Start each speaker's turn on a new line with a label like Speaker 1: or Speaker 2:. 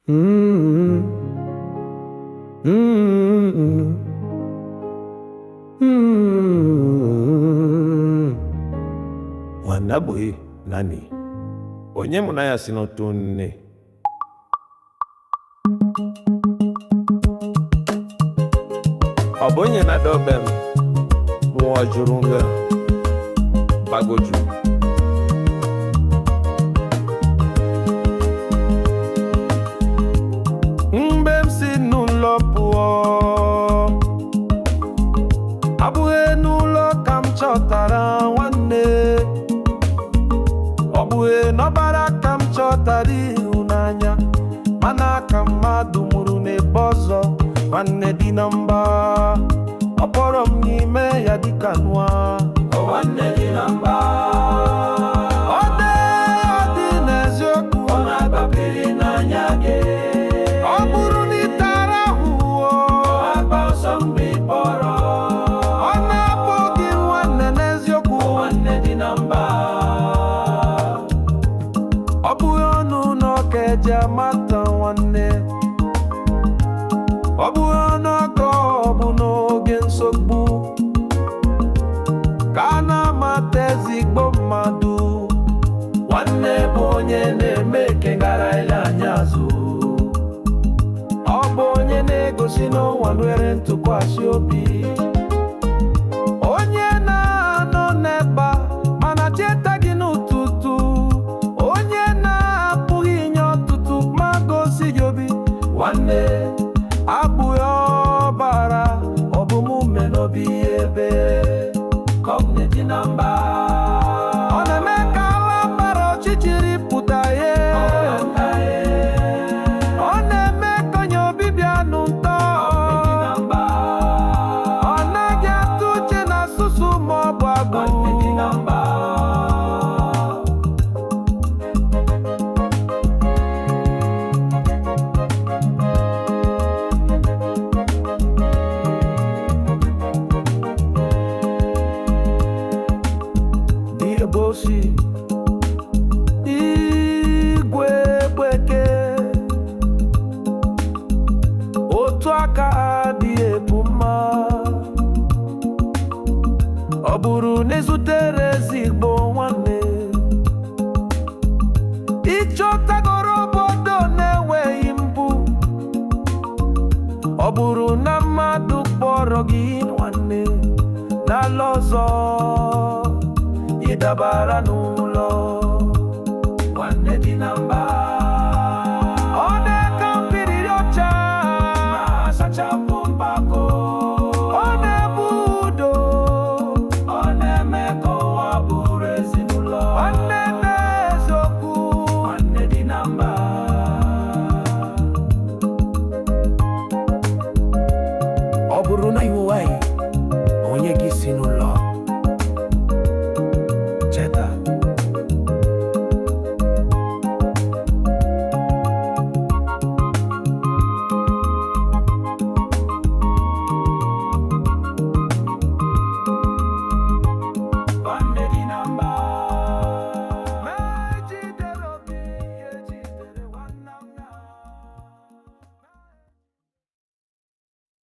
Speaker 1: Mm, mm.
Speaker 2: Nwanna bụ nani onye mụ na ya si n'otu nne. Ọ bụ onye na-adọbe m nwa jụrụ nga gbagoju. Mgbe m si n'ụlọ pụọ, abụghị n'ụlọ ka m chọtara nwanne. Ọ bụghị n'ọbara ka m chọtara ịhụnanya, mana ka mmadụ mụrụ n'ebe ọzọ. Nwanne dị na mba, ọ kpọrọ m n'ime ya dịka nwa.
Speaker 1: Nwanne dị na mba.
Speaker 2: Ọ dị, ọ dị n'eziokwu.
Speaker 1: Ọ na-agbapiri n'anya gị.
Speaker 2: Ọ bụrụ na ị tara ahụhụ,
Speaker 1: Agba ọsọ mgbe ị kpọrọ.
Speaker 2: Ọ na-akpọ gị nwanne n'eziokwu.
Speaker 1: Nwanne dị na mba.
Speaker 2: Ọ bụghị ọnụ na ọka eji amata nwanne. Ọ bụghị ọnụ ọka, ọ bụ n'oge nsogbu ka a na-amata ezigbo mmadụ.
Speaker 1: Nwanne bụ onye na-eme ke gara ile anya azụ.
Speaker 2: Ọ bụ onye na-egosi n'ụwa nwere ntụkwasị obi, onye na-anọ n'ebe a mana cheta gị n'ụtụtụ, onye na-apụghị inye ọtụtụ ma gosi gị obi.
Speaker 1: Nwanne
Speaker 2: Abụghị ọbara, ọ bụ mume n'obi ebe.
Speaker 1: Kọmne dị na mba.
Speaker 2: Ọ na-eme ka ala gbara ọchịchịrị pụta ihe. Ọ na-eme ka onye ọbịbịa nụ ntọ.
Speaker 1: Dị na mba.
Speaker 2: Ọ naghị atụ uche na asụsụ ma ọ bụ
Speaker 1: Nwanne dị na
Speaker 2: agbụrụ.
Speaker 1: mba.
Speaker 2: Dị igwe gbeke, otu aka adịghị ebu mma. Ọ bụrụ na ịzutere ezigbo nwanne, ịchọtagoro obodo na-enweghị mpụ. Ọ bụrụ na mmadụ kpọrọ gị nwanne n'ala ọzọ, ịdabara n'ụwa.